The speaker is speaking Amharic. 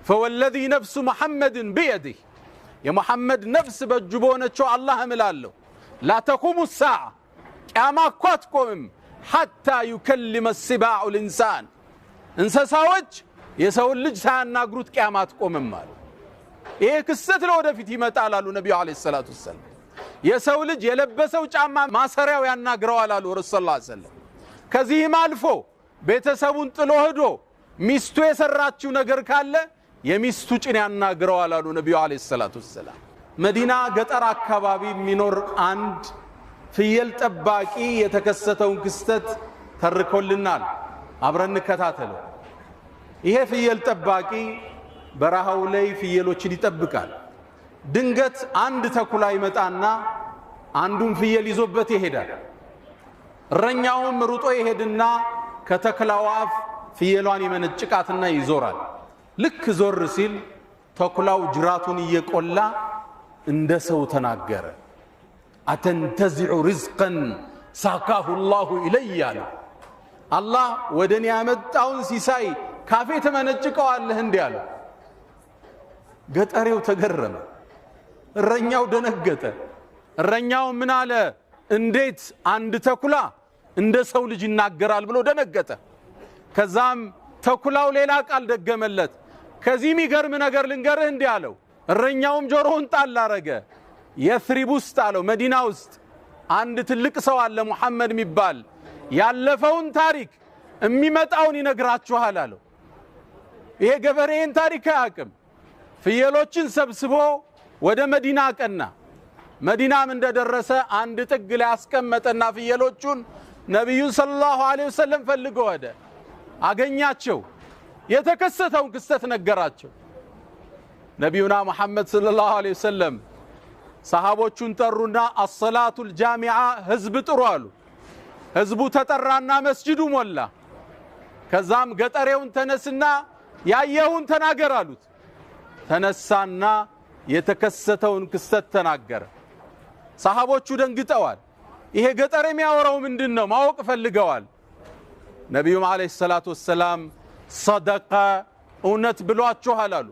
فوالذي نفس محمد بيده የሙሐመድ ነፍስ በእጁ በሆነችው አላህ እምላለሁ፣ لا تقوم الساعة ቅያማ እኮ አትቆምም፣ حتى يكلم السباع الإنسان እንስሳዎች የሰውን ልጅ ሳያናግሩት ቅያማ አትቆምም አሉ። ይሄ ክስተት ለወደፊት ይመጣል አሉ ነቢዩ عليه الصلاة والسلام። የሰው ልጅ የለበሰው ጫማ ማሰሪያው ያናግረዋል አሉ ረሱል صلى الله عليه وسلم። ከዚህም አልፎ ቤተሰቡን ጥሎ ሄዶ ሚስቱ የሰራችው ነገር ካለ የሚስቱ ጭን ያናግረዋል አሉ ነቢዩ عليه الصلاة والسلام። መዲና ገጠር አካባቢ የሚኖር አንድ ፍየል ጠባቂ የተከሰተውን ክስተት ተርኮልናል። አብረን እንከታተለው። ይሄ ፍየል ጠባቂ በረሃው ላይ ፍየሎችን ይጠብቃል። ድንገት አንድ ተኩላ ይመጣና አንዱን ፍየል ይዞበት ይሄዳል። እረኛውም ሩጦ ይሄድና ከተኩላው አፍ ፍየሏን ይመነጭቃትና ይዞራል። ልክ ዞር ሲል ተኩላው ጅራቱን እየቆላ እንደ ሰው ተናገረ። أتنتزع رزقا ساقه الله إلي አለ። አላህ ወደ እኔ ያመጣውን ሲሳይ ካፌ ትመነጭቀዋለህ እንዲህ አለው። ገጠሬው ተገረመ። እረኛው ደነገጠ። እረኛው ምን አለ? እንዴት አንድ ተኩላ እንደ ሰው ልጅ ይናገራል ብሎ ደነገጠ። ከዛም ተኩላው ሌላ ቃል ደገመለት። ከዚህ የሚገርም ነገር ልንገርህ እንዲህ አለው። እረኛውም ጆሮውን ጣል አረገ። የስሪብ ውስጥ አለው፣ መዲና ውስጥ አንድ ትልቅ ሰው አለ ሙሐመድ የሚባል፣ ያለፈውን ታሪክ የሚመጣውን ይነግራችኋል አለው። ይሄ ገበሬን ታሪክ አያውቅም። ፍየሎችን ሰብስቦ ወደ መዲና ቀና። መዲናም እንደደረሰ አንድ ጥግ ላይ አስቀመጠና ፍየሎቹን ነቢዩን صلى الله عليه وسلم ፈልጎ ወደ አገኛቸው። የተከሰተውን ክስተት ነገራቸው። ነቢዩና ሙሐመድ صلى الله عليه وسلم ሰሃቦቹን ጠሩና الصلاة الجامعة ህዝብ ጥሩ አሉ። ህዝቡ ተጠራና መስጂዱ ሞላ። ከዛም ገጠሬውን ተነስና ያየኸውን ተናገር አሉት። ተነሳና የተከሰተውን ክስተት ተናገረ። ሰሃቦቹ ደንግጠዋል። ይሄ ገጠር የሚያወራው ምንድን ነው? ማወቅ ፈልገዋል። ነቢዩም عليه الصلاة والسلام صدق እውነት ብሏችኋል አሉ።